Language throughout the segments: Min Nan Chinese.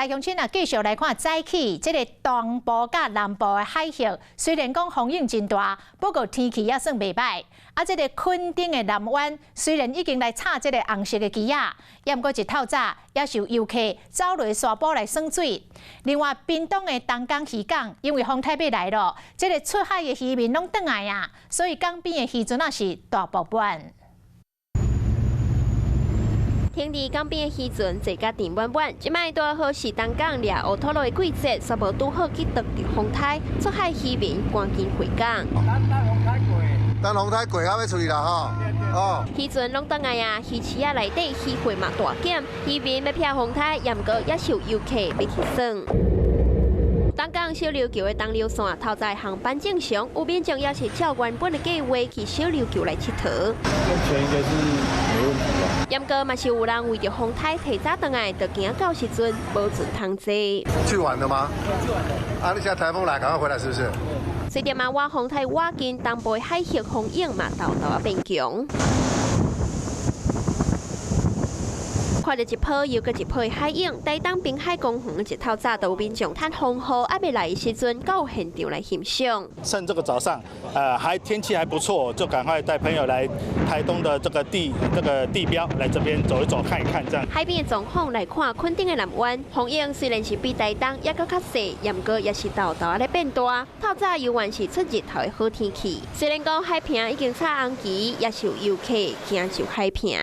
來鄉親啊，繼續來看早起，這个東部佮南部的海域，雖然講風湧真大，不過天氣也算袂䆀。啊，這个墾丁的南灣雖然已經來插這个紅色的旗仔，也毋過一透早也是有遊客走落沙埔來耍水。另外，屏東的東港漁港，因為風颱欲來囉，這个出海的漁民攏轉來啊，所以港邊的漁船仔是大爆滿。停佇港邊的漁船坐甲填滿滿，這擺拄好是東港掠烏土路的季節，煞無拄好去撞著風颱，出海漁民趕緊回港。等等風颱過，等風颱過才欲出去啦吼。哦，漁船攏轉來啊，魚市仔內底漁貨嘛大減，漁民欲避風颱，也毋過也是有遊客欲去耍。東港小琉球的東琉線透早航班正常，有民眾也是照原本的計劃去小琉球來𨑨迌。目前應該是沒問題吧。毋過嘛是有人為著風颱提早轉來，就驚到時陣無船通坐。去玩了嗎？去玩了。啊，你現在颱風來，趕快回來，是不是？隨著嘛，倚風颱倚近，東部的海域風湧嘛，沓沓仔變強。看著一波又閣一波的海湧，台東濱海公園一透早就有民眾趁風雨猶未來的時陣，到現場來欣賞。趁這個早上，還天氣還不錯，就趕快帶朋友來台東的這個地標來這邊走一走、看一看，這樣。海邊的狀況來看，墾丁的南灣風湧雖然是比台東猶閣較細，毋過也是沓沓仔咧變大。透早猶原是出日頭的好天氣，雖然講海坪已經插紅旗，也是有遊客驚上海坪。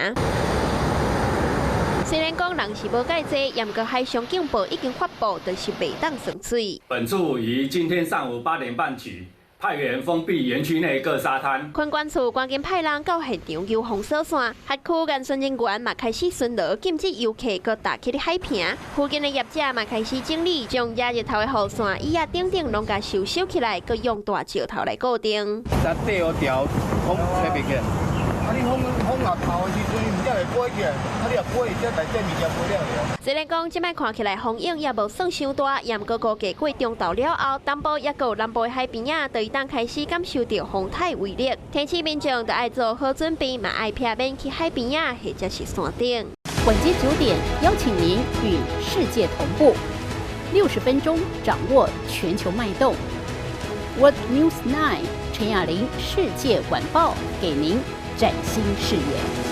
雖然講人是無蓋濟，毋過海上警報已經發布，就是袂當耍水。本處於今天上午8點半起，派員封閉園區內各沙灘。墾管處趕緊派人到現場救封鎖線，轄區安巡人員嘛開始巡邏，禁止遊客閣踏去海坪。附近的業者嘛開始整理，將遮日頭的雨傘、椅仔等等攏共收收起來，閣用大石頭來固定。這底條風吹袂去。啊！你風風若透的時陣，伊毋才會飛起來。啊！你若飛，才內底物件飛了去。雖然講這擺看起來風湧也無算傷大，也毋過估計過中晝了後，東部抑閣有南部的海邊仔，就會當開始感受著風颱威力。提醒民眾著愛做好準備，嘛愛避免去海邊仔或者是山頂。晚間9點，邀請您與世界同步，60分鐘掌握全球脈動。World News 9 陳雅玲世界晚報，給您嶄新視野。